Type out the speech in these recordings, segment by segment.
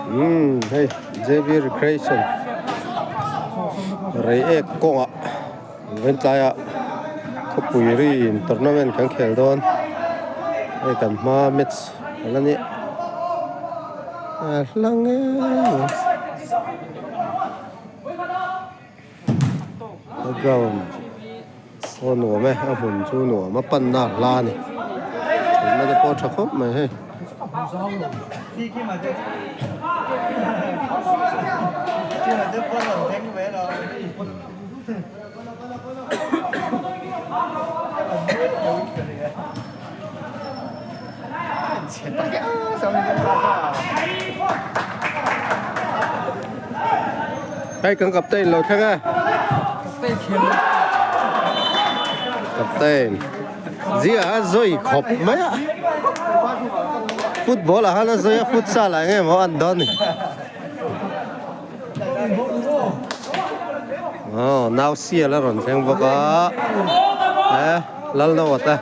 Umm hei JB Recreation Reiek kawngah Ventlaiah khawpui ri in tournament kan khel dawn hei kan hma match a la nia a hla ngei mai. A ground pawh nuam e a hmun chu nuam a panna a hla a ni thutna te pawh a tha khawp mai hei. Hei kan captain lo thleng e. Captain zia a zui khawp mai a. Football ah khan a zui a futsal ah enge maw an dawn ni. Aw nau sial a rawn thleng bawk a eh Lalnoa te.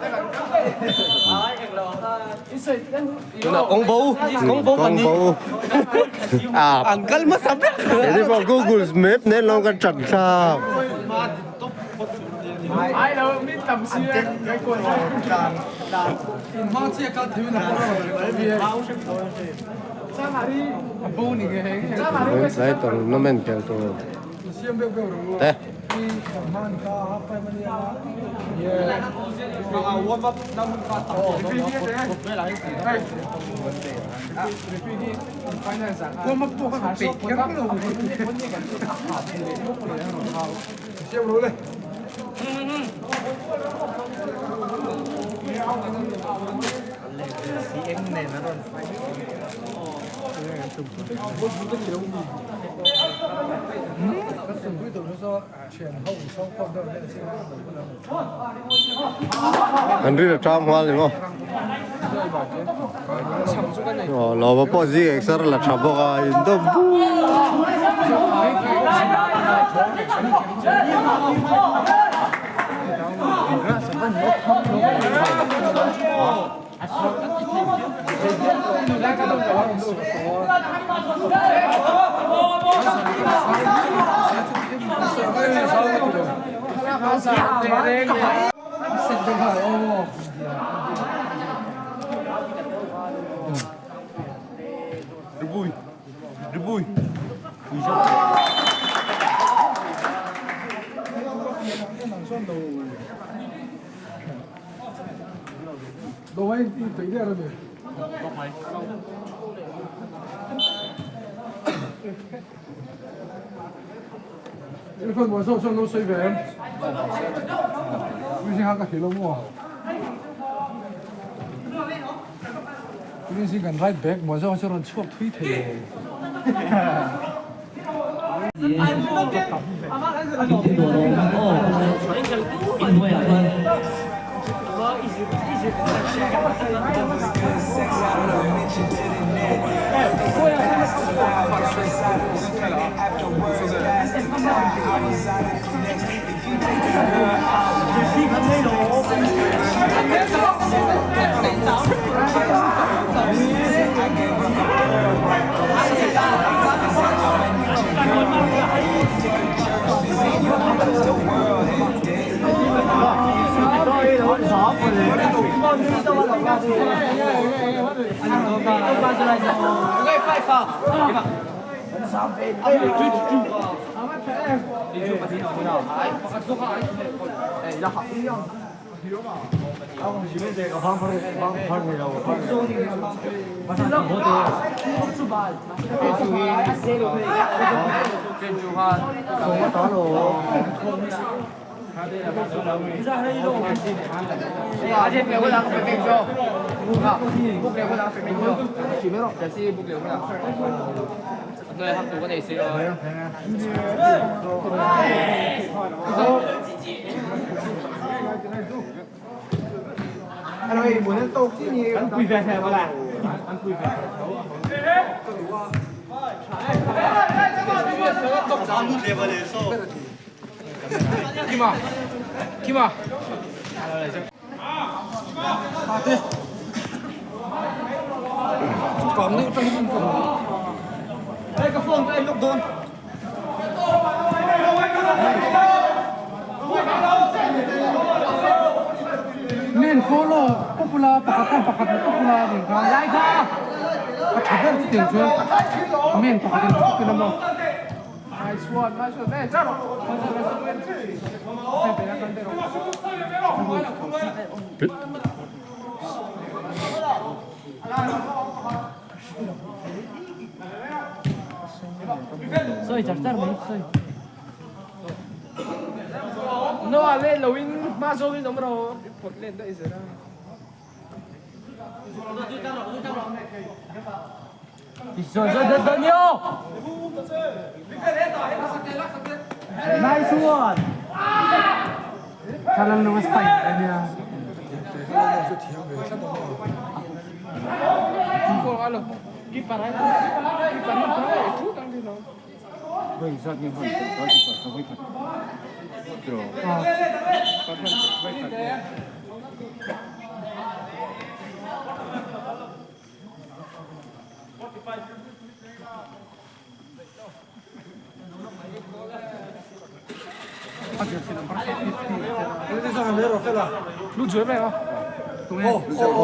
Tunah kawng bo kawng bo kan ni an kal hmasa ber hei pawh Google map nen lo kan chat thlak. Tlai tournament khel tur te. An ri la ṭam nghal ni maw? Aw lawma pawh zing exer la ṭha bawk a in dawm bur.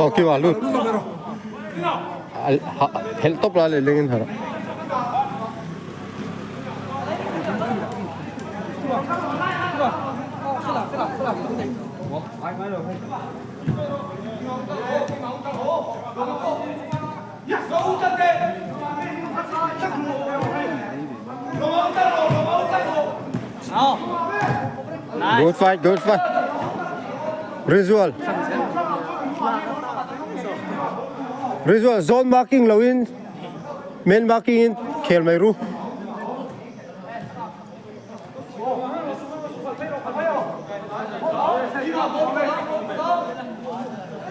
Aw kiwa lut phelh tawp la leh lengin harh. Good fight, good fight. Rizal. Rizal zone marking lo in man marking in khel mai ru.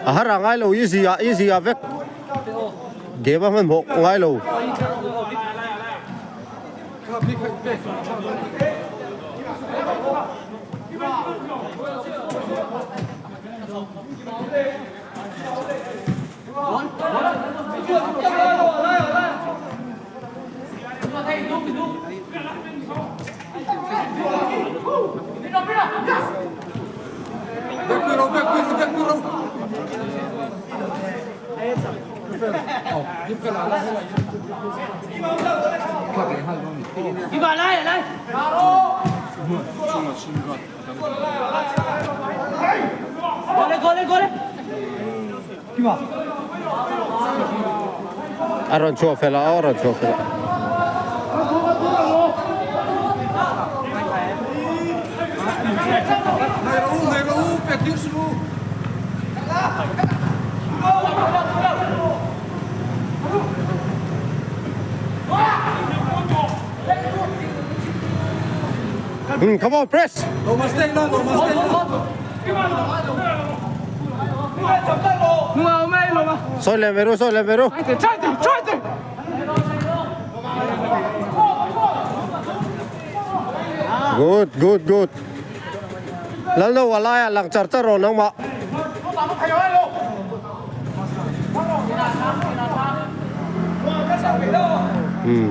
A har a ngai lo easy a easy a vek. Game a hmanhmawh ngai lo. A rawn chhuah fel a, a rawn chhuah fel a. Come on, press. Sawi leh mai ru, sawi leh mai ru. Good, good, good. Lalno a laiah lang char char rawh nangmah. Hmm.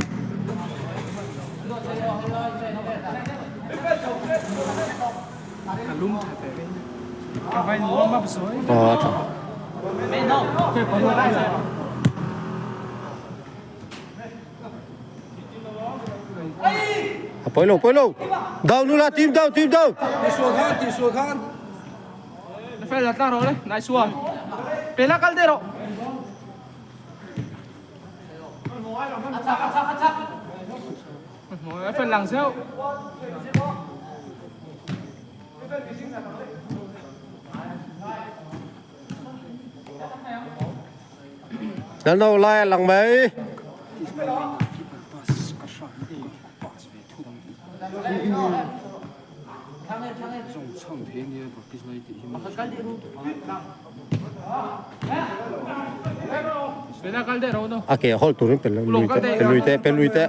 Aw tha. A pawi lo pawi lo. Down nula team down team down. Tisual khan tisual khan. Fel la tlang rawh le nice one. Pela kal deh rawh. Fel lang zeuh. Lalno lai a lang mai. A ke hawl turin pe lui teh, pe lui teh, pe lui teh.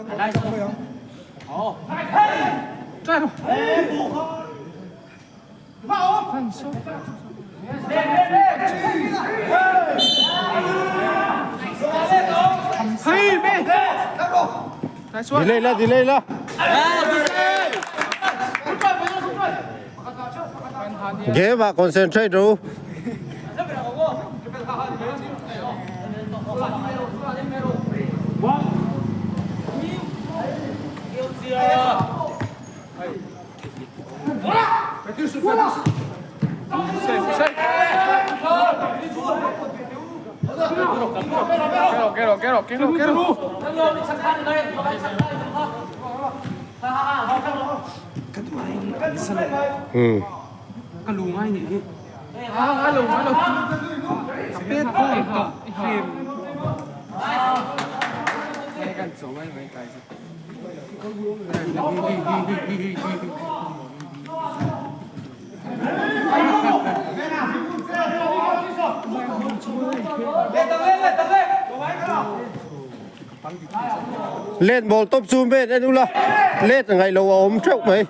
Delay la delay la. Game ah concentrate rawh u. Let ball tawp chu men en ula let ngaih loh a awm teuh mai.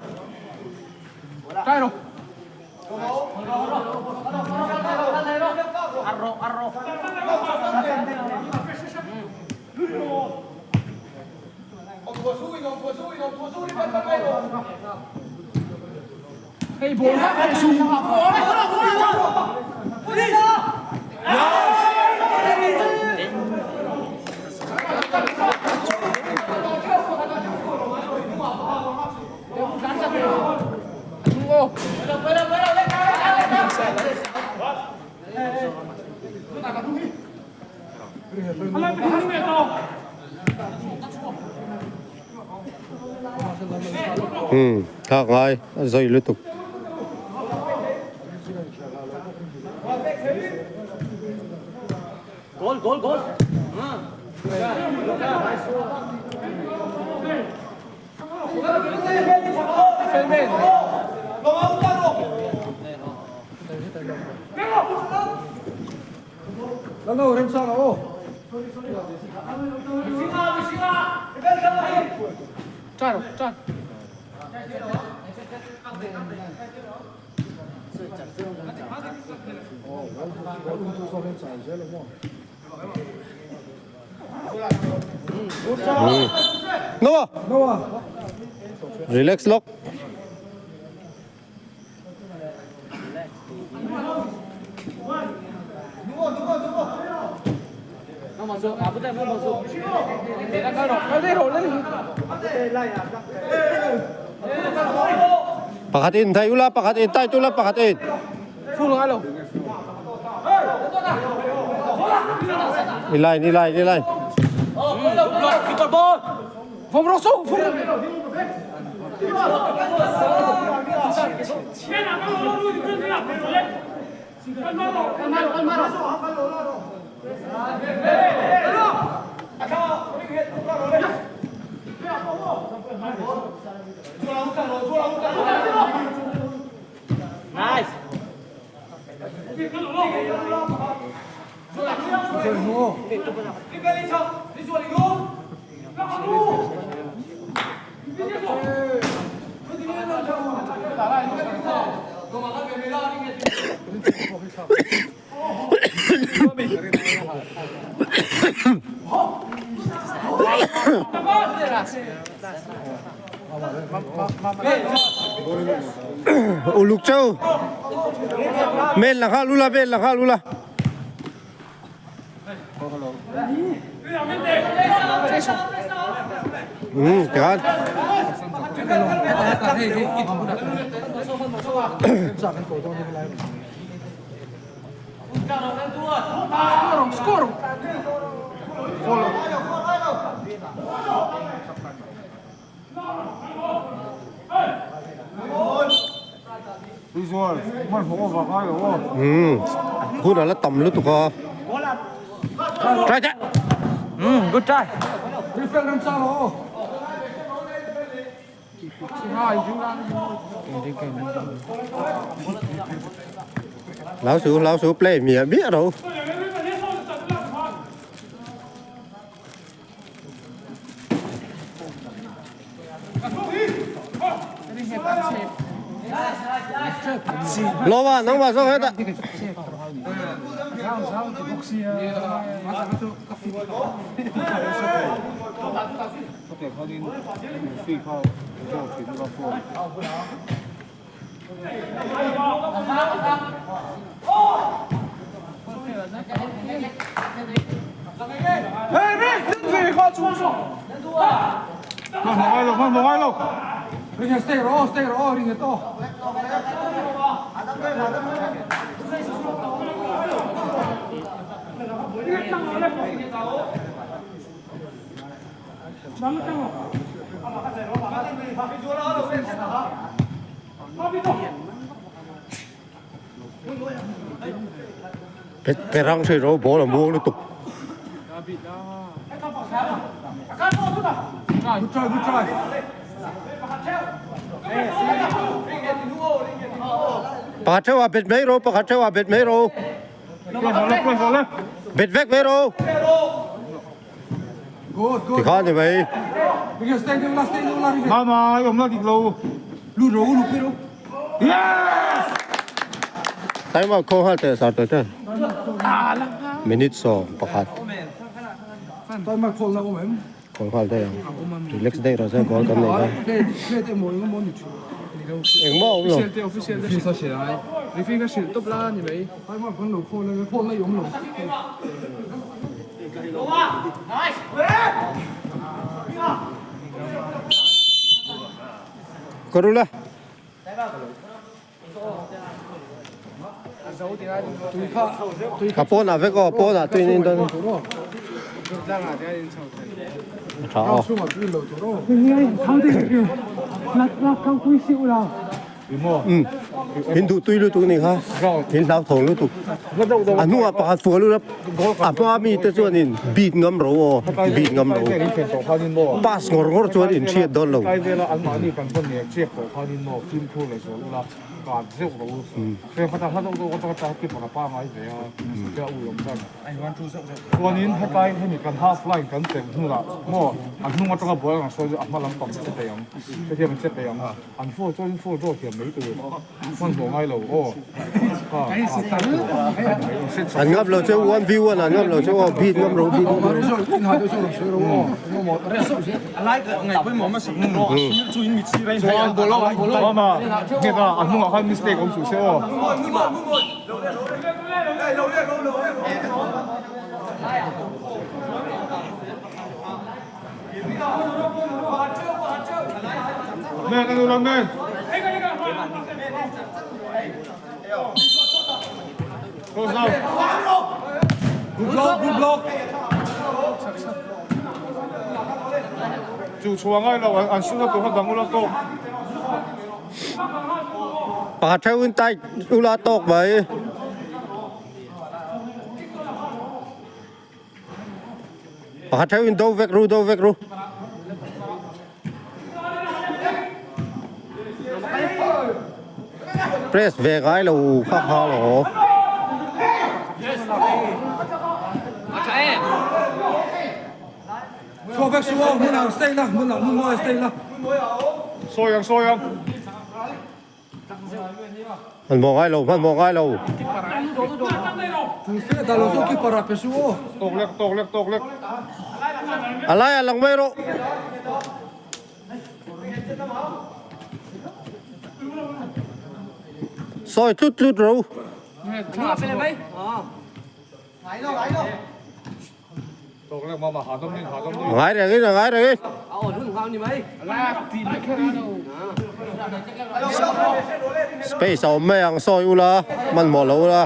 Umm thlak ngai a zawi lutuk. Noah Relax lawk. Pakhat in thai ula pakhat in tai tula pakhat in. I line i line i line. Uluk chau. Men la nghal ula, men la nghal ula. Um, tikhan. Umm hun a la tam lutuk a try teh umm good try Lão su lão su play miah miah ro. Lawma nangmah zawk hetah. Pe rang thei ro ball a muang lutuk. Pakhat theuh ah bet mai ro pakhat theuh ah bet mai ro. Bet vek mai ro. Tikhan ni mai. Mama, awm la dik lo. Lut ro, lut ro. Yes! Time out khaw nghal teh sar tawh chuan. Minute 11. Time out khawl na awm em? Khawl nghal daih ang. Relax daih rawh se goal kan nei kha. Engmah awm lo. Karula. A pawnah vek aw, a pawnah tuin in dawn. A tha aw. In duh tui lutuk ni kha, in hlau thawng lutuk. A hnungah pakhat fual lut a, a hma mi te chuan in beat ngam ro aw, beat ngam ro. Pass ngawr ngawr chuan in hriat dawn lo. Chuanin hetlai hemi kan half line kan tel hnunah maw a hnung atanga ball ang sawi chu a hma lampang che thei ang, hetiang che thei ang. An phone chuan in phone draw thiam mai tur hman hlawh ngai lo aw kha An ngam lo chu one v one an ngam lo chu aw beat ngam ro beat ngam ro. Mama nge ta a hnungah khan mistake awm suh se aw. Men anu lam men. Close down. Good block, good block. Chu chhuah ngai lo an suna tur kha dang ula tawk. Pakhat theuh in tight ula tawk mai. Pakhat theuh in do vek ru do vek ru. Press ve ngai lo kha kha lo. Chhuak vek suh aw hmun ah stay la hmun ah hmun mawi stay la. Sawi ang sawi ang. Hmanhmawh ngai lo, hmanhmawh ngai lo. Tawk lek, tawk lek, tawk lek. A laiah lang mai rawh. Sawi tlut tlut ro. Ngai reng in, a ngai reng in. Space a awm mai ang sawi ula, hmanhmawh lo ula.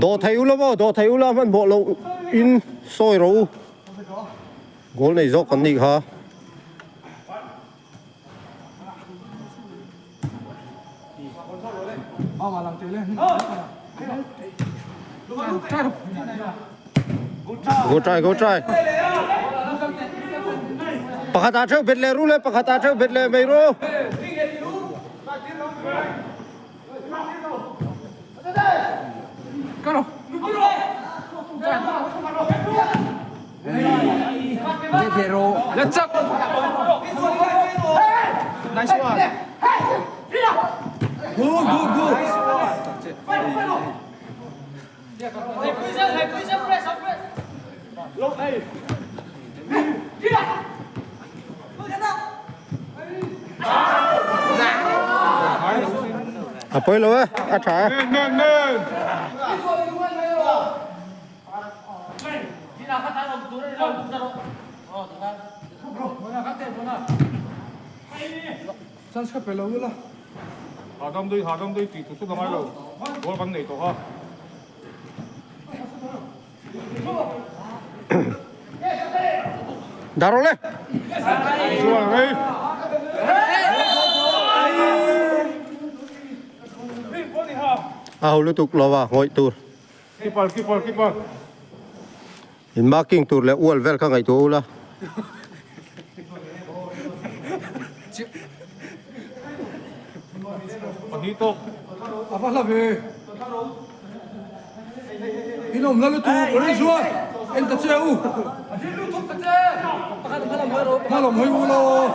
Dawh thei ula maw, dawh thei ula hmanhmawh lo in sawi rawh u. Goal nei zawk kan nih kha. Go try, go try. Pakhat ah theuh bet leh ru le, pakhat ah theuh bet leh mai ru. Nice one. Good, good, good. A pawi lo e, a tha e. Men men men. Chance kha pe lo ula. Hahdam dui hahdam dui tih tur chu ka ngai lo. Ball kan nei tawh a. Dah rawh le. Chuan rei. A ho lutuk lo a ngawih tur. Keeper keeper keeper. In marking tur leh ual vel kha ngaihtuah ula. Pahnih tawk. A va hla ve. In awm la lutuk Rinzual en ta che u. Hma lam hawi u law.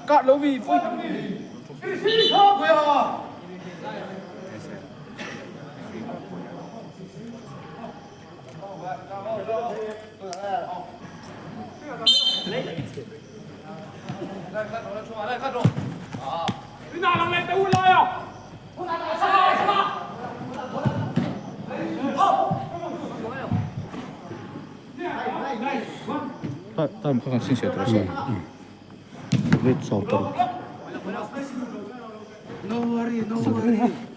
Card lo mi pui. Time kha kan sinsiah tur a si. Minute 16.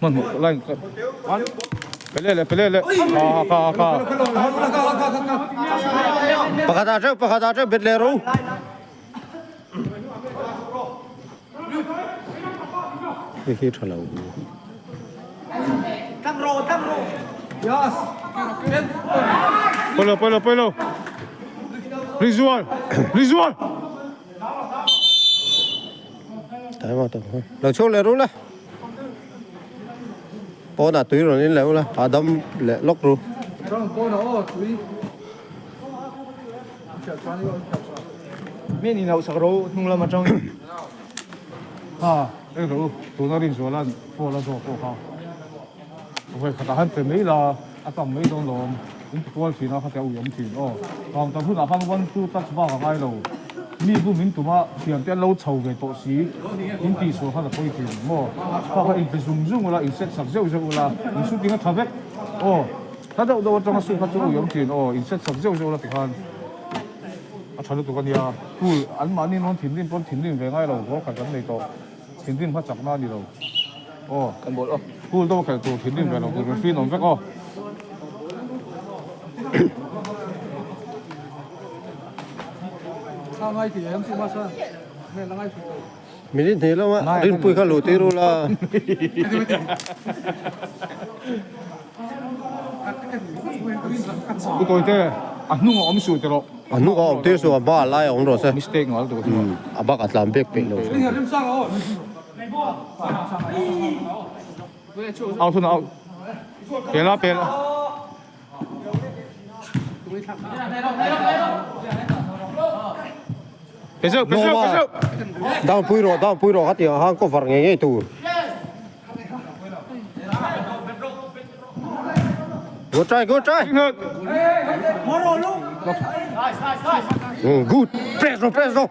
Hmanhmawh line kha pe leh leh pe leh leh kha kha kha. Pakhat ah teuh pakhat ah teuh bet leh ro. Hei hi tha lo. Pawi lo pawi lo pawi lo. Rinzual Rinzual. Lo chhuak leh ru la. Pawnah tui rawn in leh ula hahdam leh lawk ru. Min in hauh sak ro hnung lam atang. Ha eng ro tuna Rinzuala'n phone a zawh pawh kha vawi khatah han pe mai la a tam mai dawn lawm in ti kual thin a khatia ui awm thin aw counter hunah khan one two touch bak a ngai lo mi bu min tuma thiante an lo chho ve tawh si in tihsual khan a pawi thin maw kha kha in pe zung zung ula in set sak zeuh zeuh ula in shooting a tha vek aw hla deuh deuh atanga shoot kha chu ui awm thin aw in set sak zeuh zeuh ula tikhan a tha lutuk a nia school an mahni rawn thinrim pawn thinrim ve ngai lo goal khat kan nei tawh thinrim kha chakna a ni lo aw Kan ball aw. School deuh a khelh tur thinrim ve lo tur referee an awm vek aw. Thla ngai tih em chu mahse hmel a ngai thei lo. Minute hnih lama rinpui kha luh tir ula. Pu Tawite, a hnung a awm suh teh rawh. A hnung a awm tir suh, a hma a lai a awm rawh se. Mistake ngal tur chu. A bak a tlan bek peih lo. Out hun out. Pela pela. Pe zeuh pe zeuh pe zeuh. Down pui rawh down pui rawh khatiang hang cover ngei ngei tur. Good try good try. Good press rawh press rawh.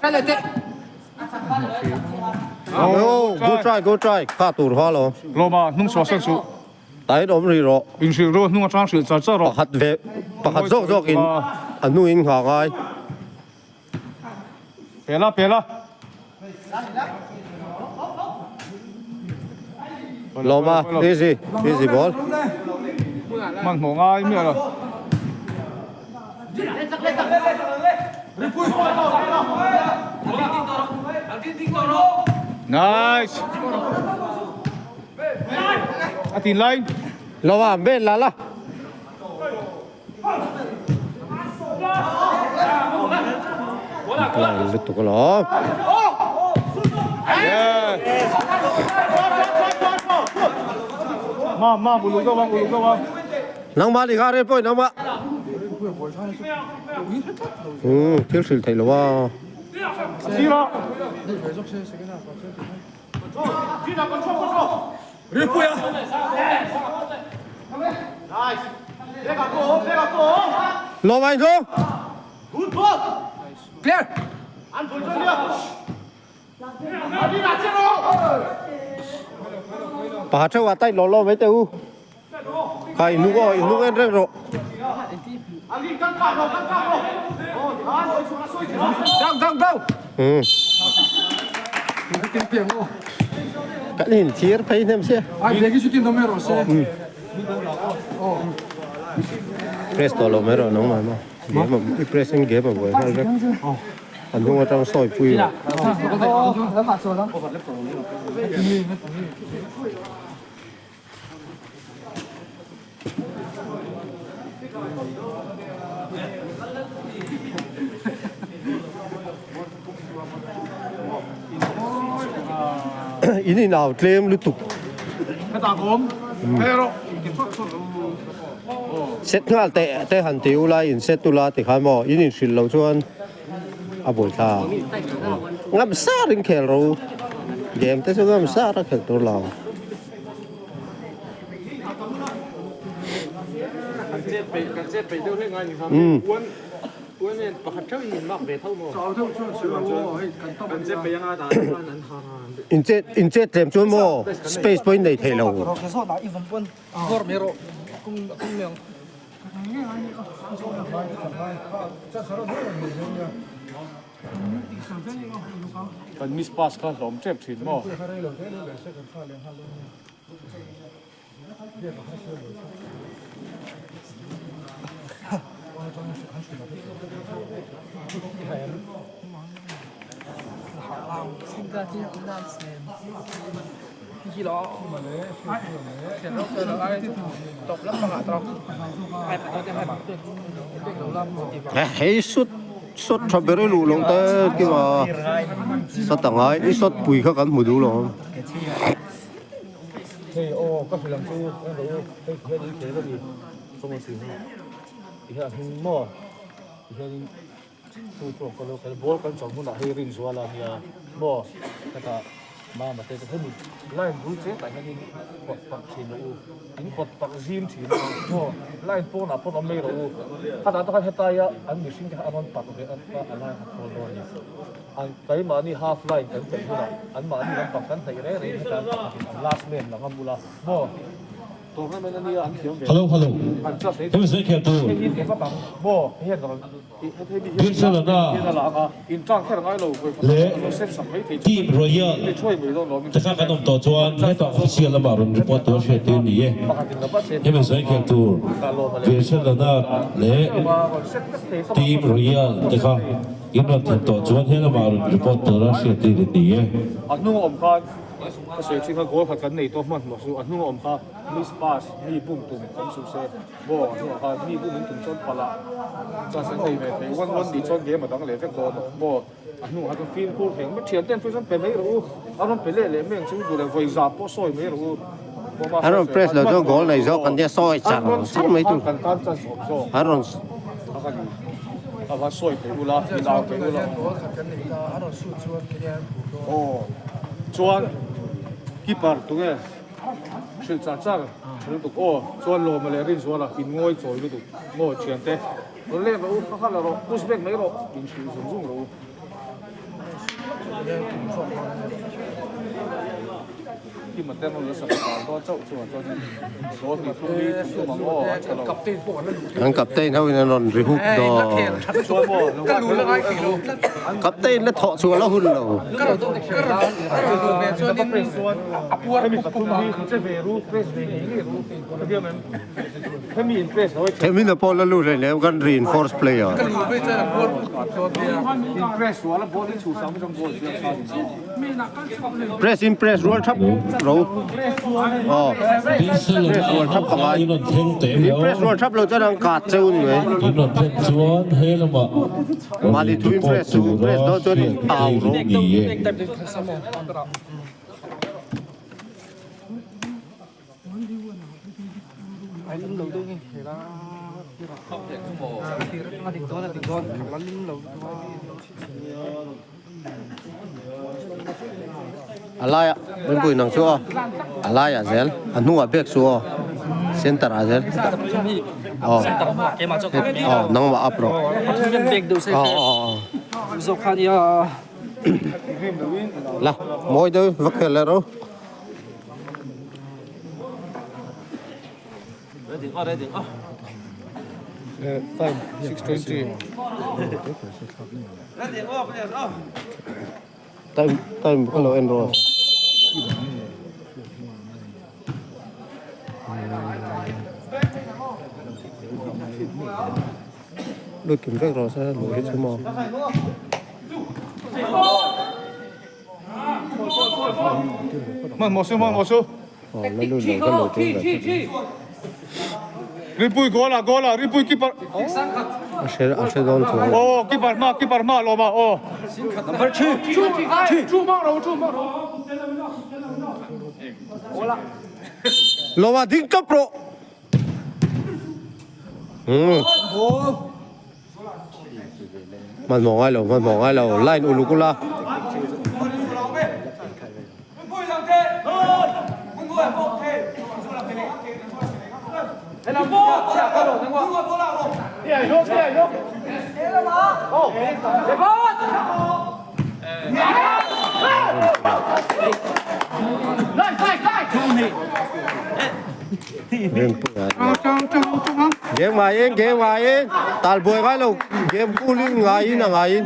Oh good try good try kha tur kha lo. Lawma hnung chhuah san suh. Tain awm rih rawh. Inhrilh ru hnung atang hrilh char char rawh. Pakhat ve pakhat zawk zawk in a hnu in nghah ngai. Pela pela. Lawma easy easy ball. Hmanhmawh ngai miah lo. Nice. A tin lai. Lawma ben la la. Lai lutuk alawm. Ma ma uluk deuh ang uluk deuh ang. Nangmah ni kha ren pawhin nangmah. Umm thil hrilh theih lo a. Lawm a inhlawng. Pakhat theuh ah tight law law mai teh u. Kha i hnung aw i hnung en reng rawh. Umm. Kan inchhir phei hnem sia. Press tawh lo mai rawh nangmah maw. Game a i press in game a buai nghal vek. A hnung atang sawi pui rawh. In inau tlem lutuk. Set nghal teh te han ti ula in set ula tikhan maw in inhrilh loh chuan a buai thla ngam sar in khel ro game te chu ngam sar a khelh tur lo. In chet in chet tlem chuan maw space pawh in nei thei lo. Kan miss pass kha hlawm tep thin maw? Hei sut sut tha ber i luh loh te kima sat angai i sut pui kha kan hmu duh lo ang. Chu chu ka lo kal ball kan chawm hunah hei rin zual a nia maw hetah mama te chu hemi line bul che tah hianin kawt pak thin rawh u in kawt pak zim thin a maw line pawnah pawn awm mai rawh u khatah te khan hetaia an mihring te kha an rawn pak ve a a line kha thawl dawn a ni an keimahni half line kan chelh hunah anmahni lampang kan hnaih reng rengin hetah an pakhatin an last man la ngam ula maw. Hello hello hemi sawi khel tur Barcelona leh Team Royal te kha kan awm tawh chuan hetah official lamah rawn report tur a hriat tir ni e. Hemi sawi khel tur Barcelona leh Team Royal te kha in rawn thlen tawh chuan he lamah rawn report tur a hriat tir ni e. Ka sawi thin kha goal khat kan nei tawh hmanhmawh chu a hnung a awm kha miss pass mi bum tum kan suh se maw a hnungah khan mi bum in tum chuan palh ah chance an nei ve thei one one nih chuan game a dang leh vek dawn maw a hnungah khan chuan fimkhur thei ang mai thian ten chuan pe mai rawh u a rawn pe leh leh mai ang chu duh leh vawi zah pawh sawi mai rawh u An rawn press loh chuan goal nei zawk an nia sawi char char mai tur kan tan chance awm zawk an rawn a ka ni a va sawi thei ula inau thei ula aw. Chuan keeper tunge hrilh char char tha lutuk aw chuan Lawma leh Rinzuala in ngawi chawi lutuk maw thiante rawn leng rawh u kha kha la rawh push back mai rawh in hrilh zung zung rawh u. Kima te rawn la sak dan dawn chauh chuan chuan in saw hnih thum li thum thum ang aw an tha lo. An captain ho in an rawn ri huk dawn. Captain la thawh chhuah la hun lo. Hemi pawh la lut hlei lem kan reinforce player. Press in press rual thap ro. Aw. Press rual thap ka ngai. In press rual thap lo chuan an kat cheu ni mai. Mahni thu in press chu press dawn chuan in au ro. A laiah rinpui nang chu aw a laiah zel a hnungah bag chu aw center ah zel aw aw nangmah up rawh aw aw aw la mawi deuh va khel leh rawh. Time 6:20. Time time ka lo en rawh. Lut kim vek rawh se lu hi chu maw. Hmanhmawh su hmanhmawh su. Rinpui goal ah goal ah Rinpui keeper A hre a hre dawn chuang lo. Aw keeper hma keeper hma lawm a aw. Number 2 Lawma ding tawp rawh. Umm. Hmanhmawh ngai lo, hmanhmawh ngai lo, line uluk ula. Game ngaiin game ngaiin tal buai ngai lo game kulin ngaiin a ngaiin.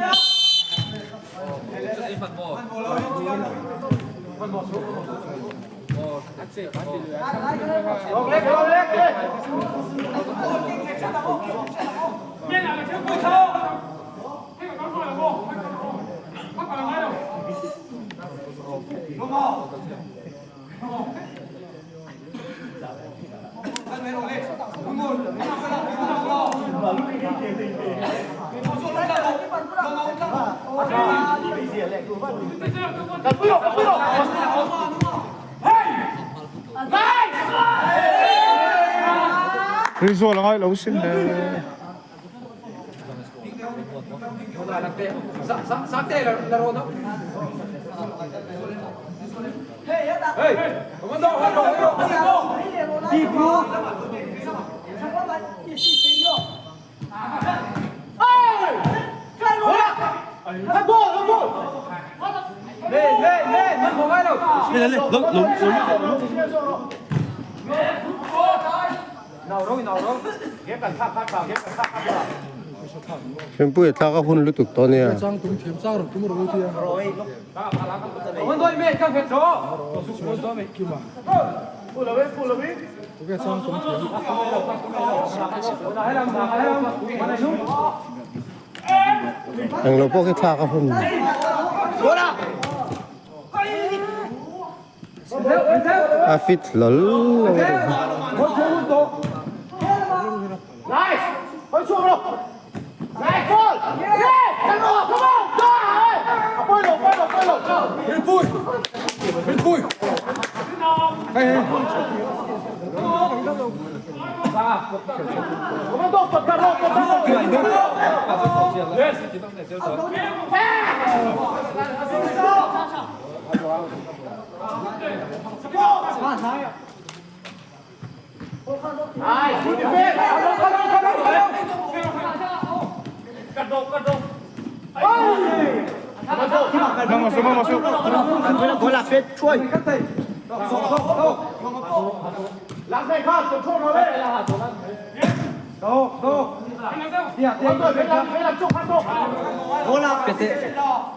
Rinzual a ngai lo sin le. Hrimpui a thlak a hun lutuk tawh ania. Englo pawh khi thlak a hun. A fit hlawl lo a nih.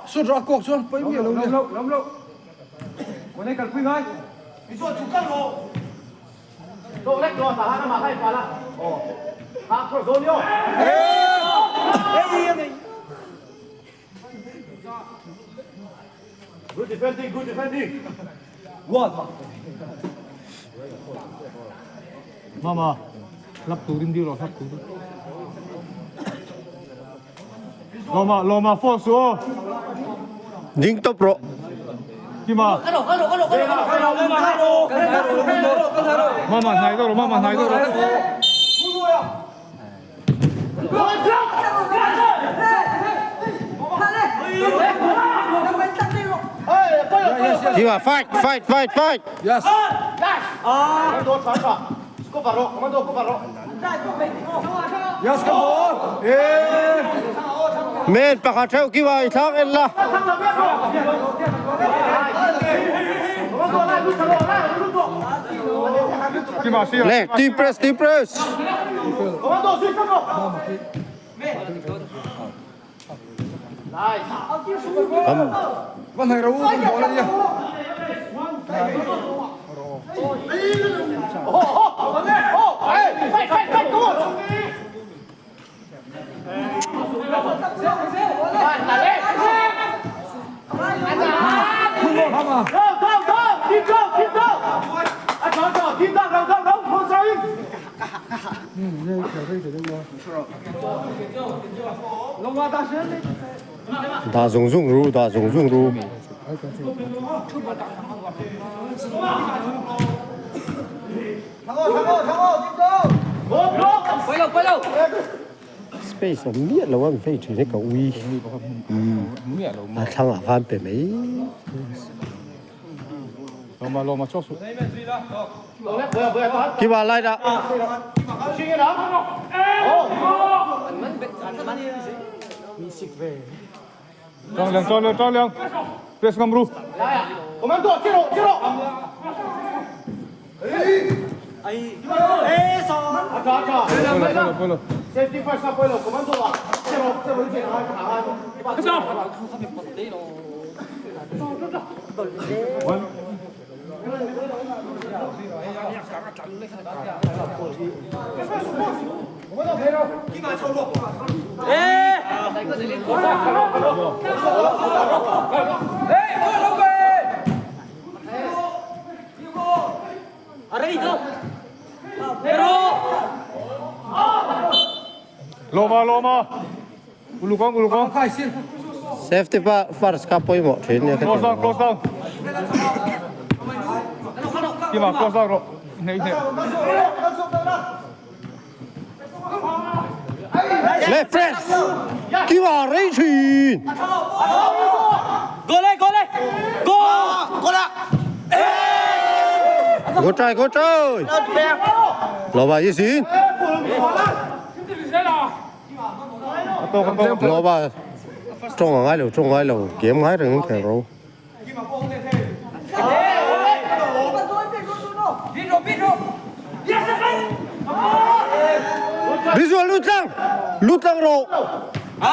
Sut rawh a kawk chuan pawi miah lo nia. Mama, hlap turin dil rawh hlap turin. Lawma, Lawma phone su aw. Ding tawp rawh. Kima. Mama hnai deuh rawh, mama hnai deuh rawh. Kiwa fight fight fight fight. Yes. Yes ka ball. Eh. Men pakhat theuh Kiwa i thlak en la. Le team press team press. Van hai ro kan ball ania. Mama. Dah zung zung ru dah zung zung ru. Space a miah lo a an vei thin hi ka ui. A thlangah khan pe mai. Kiwa lai dah. Safety first kha pawimawh thin nia ka ti ang. Left press Kiwa rei thin. Go try go try. Lova i sin. Lova tawng a ngai lo tawng ngai lo game ngai reng in khel ro. Visual lut tlang lut tlang rawh. A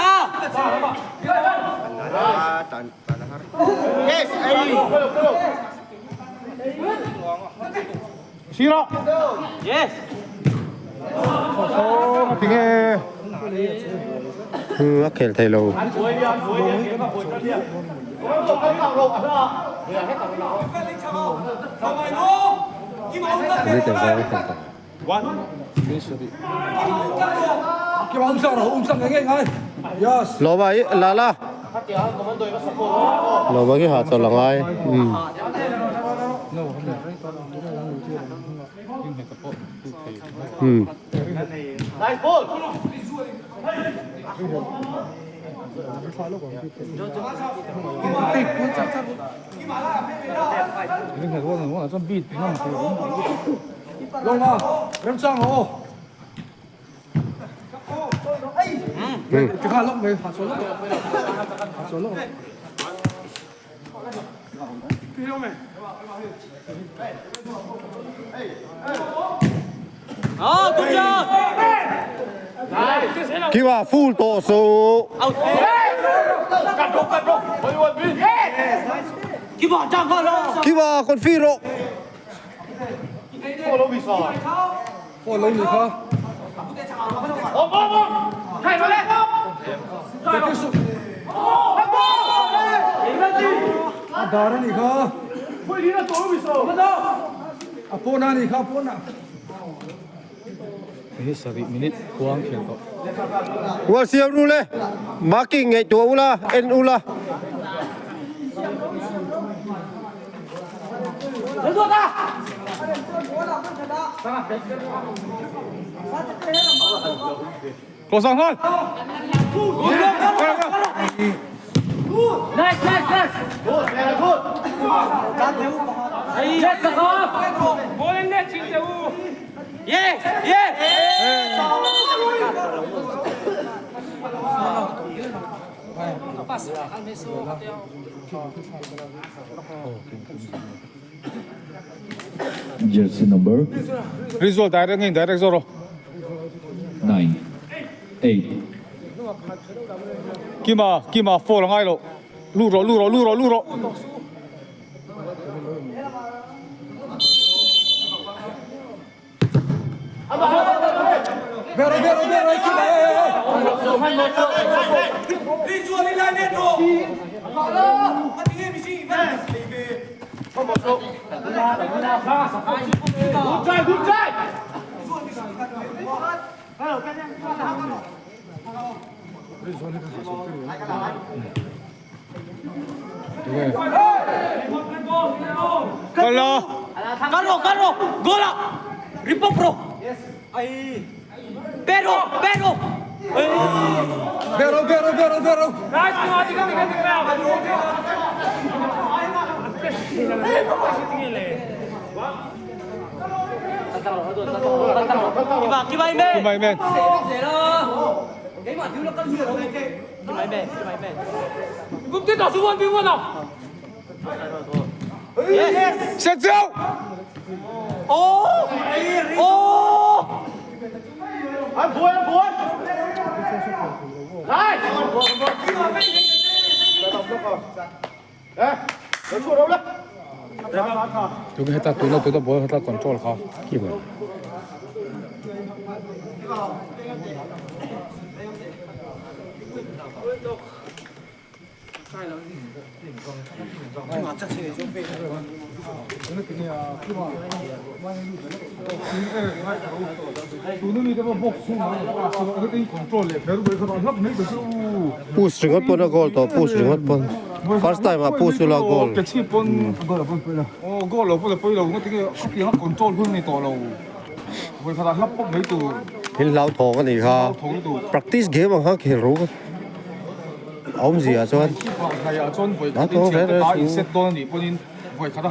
khel thei lo. Lawma hi la la. Lawma hi ha chawlh a ngai. Lawma, remchang aw. Tikha lawk mai, ha chawl lawk. Ha chawl lawk. Kiwa full tawh suh. Kiwa confi rawh. Phone lo ni kha. A dar a ni kha. A pawn a ni kha pawn a. Hei sarih minute kuang khel tawh. Ual siam ru le marking ngaihtuah ula en ula. Close ang nghal. Nice, nice, nice. Net ka ka. Ball in net, ching teu. Yeah, yeah. Jersey number. Rizal direct nge direct zawk rawh. 9 8. Kima Kima foul a ngai loh. Lut rawh lut rawh lut rawh lut rawh. Kal la. Kal rawh, kal rawh. Goal ah. Ri pawp rawh. Ai. Pe rawh, pe rawh. Pe rawh, pe rawh, pe rawh, pe rawh. Kiba, kiba in men. Kiba in men. Set zeuh. Tuna heta tuna tuna ball heta control kha. Push ringawt pawn a goal tawh push ringawt pawn first time ah push ula goal. Thil hlauthawng a nih kha practice game ang kha khel ru. A awmzia chuan a tawng reng reng chu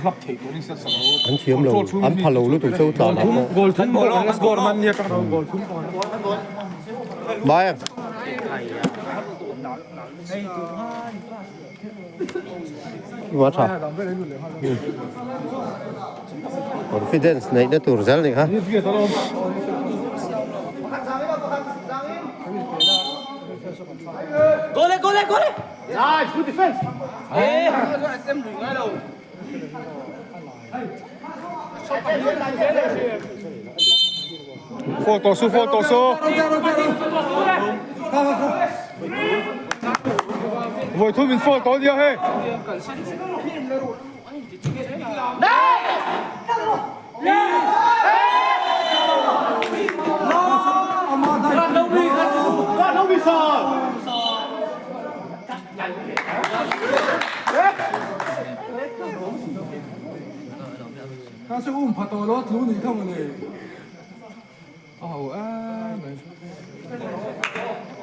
an thiam lo an pha lo lutuk cheu tlan ah pawh Bai Ima tha confidence neih na tur zel ni kha. Gole, gole, gole. Nice, good defense. Eh. Foul tawh su, foul tawh su. Vawi thum in foul tawh a nia hei.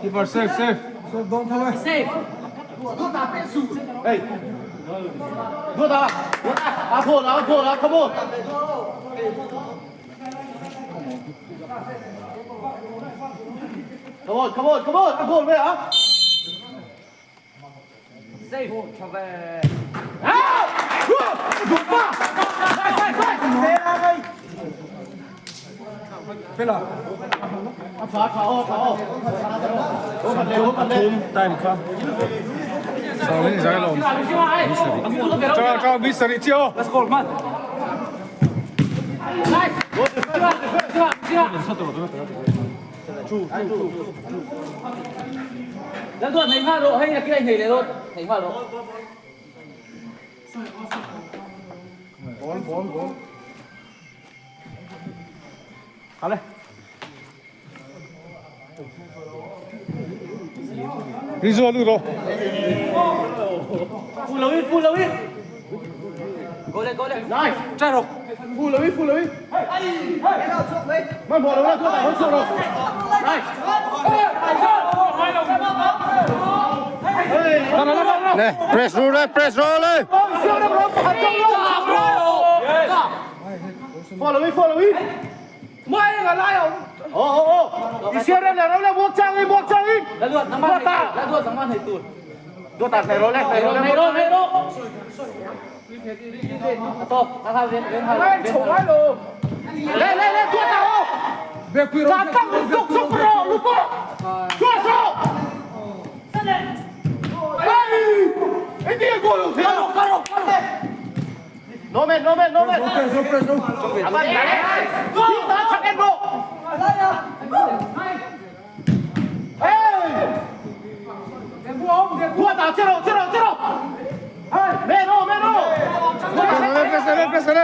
Keeper safe safe. Safe. Safe. Cha cha mi sari chi aw. Let's go, man. Nice. Lâm Tuấn thấy pha độ hay là kia anh nhảy này luôn. Thấy pha độ. Rizal lut rawh. Phụ lối, phụ lối. Go lên, go lên. Nice. Trai rồi. Phụ lối, phụ lối. Le press ru le press ru le. Follow me, follow me. Press le press le.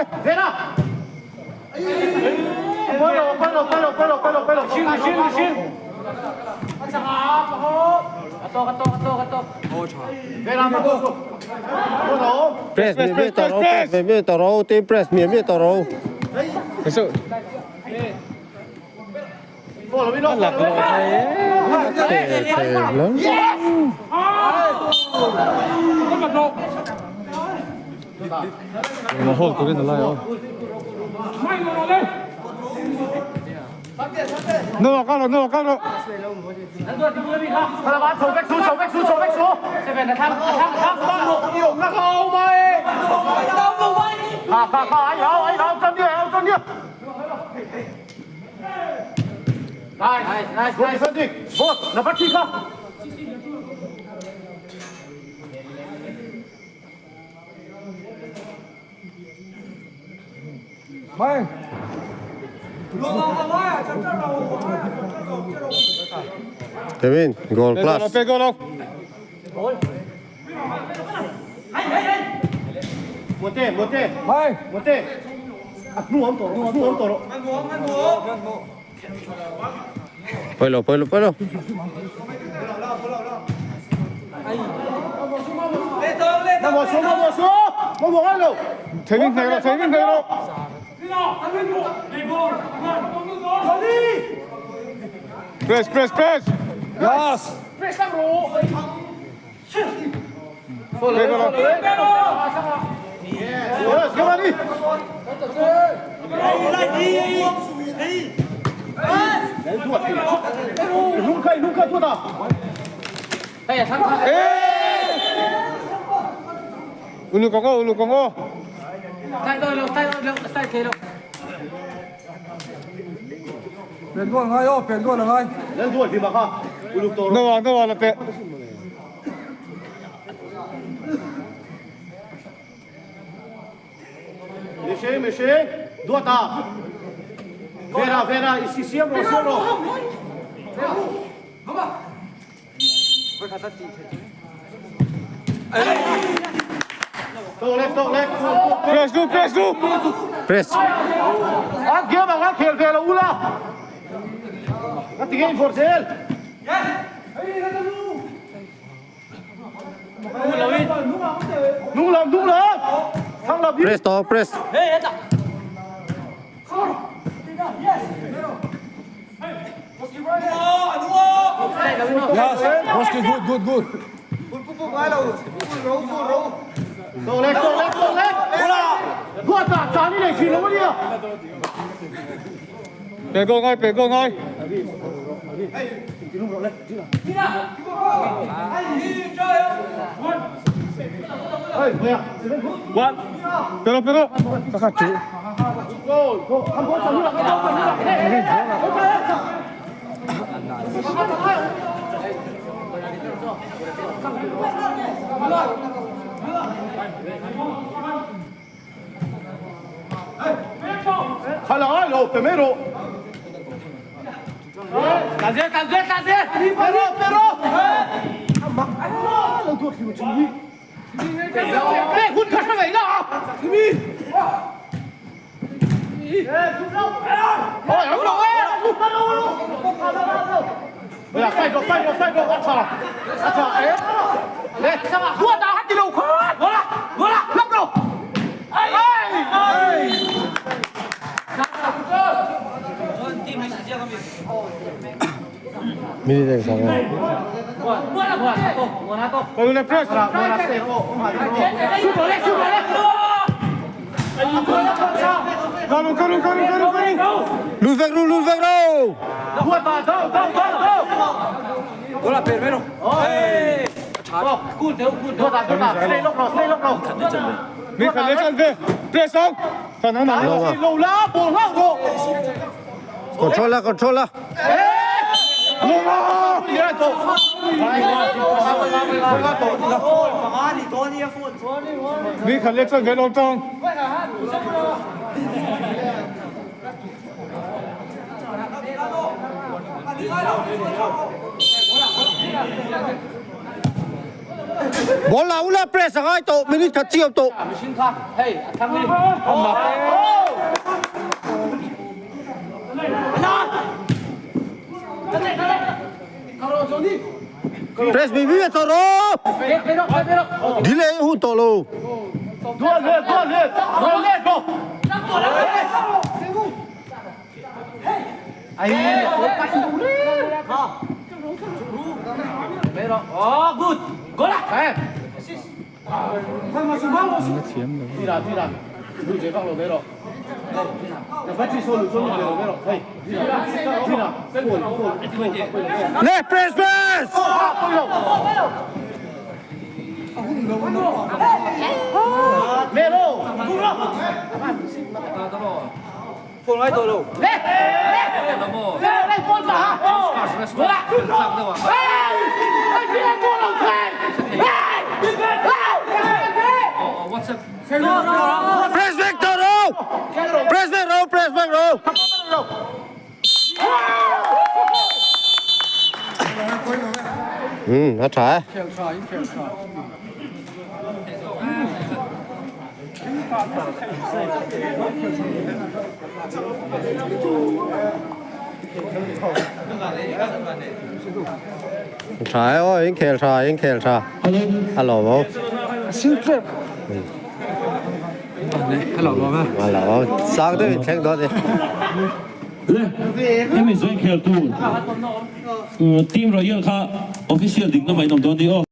Press mi mi taro press mi mi taro team press mi mi taro. Thề thề lớn. Ma hold turin a lai a. No ka lo no ka lo. Mai. Kevin goal class. Pe go lo. Mai. Pelo pelo pelo. Thevin thei lo Thevin thei lo. Press press press. Yes. Pe go lo. Ulu kongo ulu kongo. Pen goal ngai o, pen goal ngai. No wa no wa la te. Press lu press lu. Press. Press to press. Yes. Roski good good good. Pe go ngay pe go ngay. One. Pero pero. Kaka chu. Minute eng sang nge? Lut vek ru, lut vek ru! Control la, control la. Ball la ula press a ngai tawh minute khat chiam tawh. Press bi bi tawh rawh. Delay hun tawh lo. Left press press. Press back tawh ro! Press back ro! Press back ro! Hmm, a tha e. Tha e aw, in khel tha, in khel tha. A lawm awm. A lawm awm. Sang deuh in thleng dawn e. Le, hemi zawng khel tur Team Royal kha official ding lamah in awm dawn ni aw.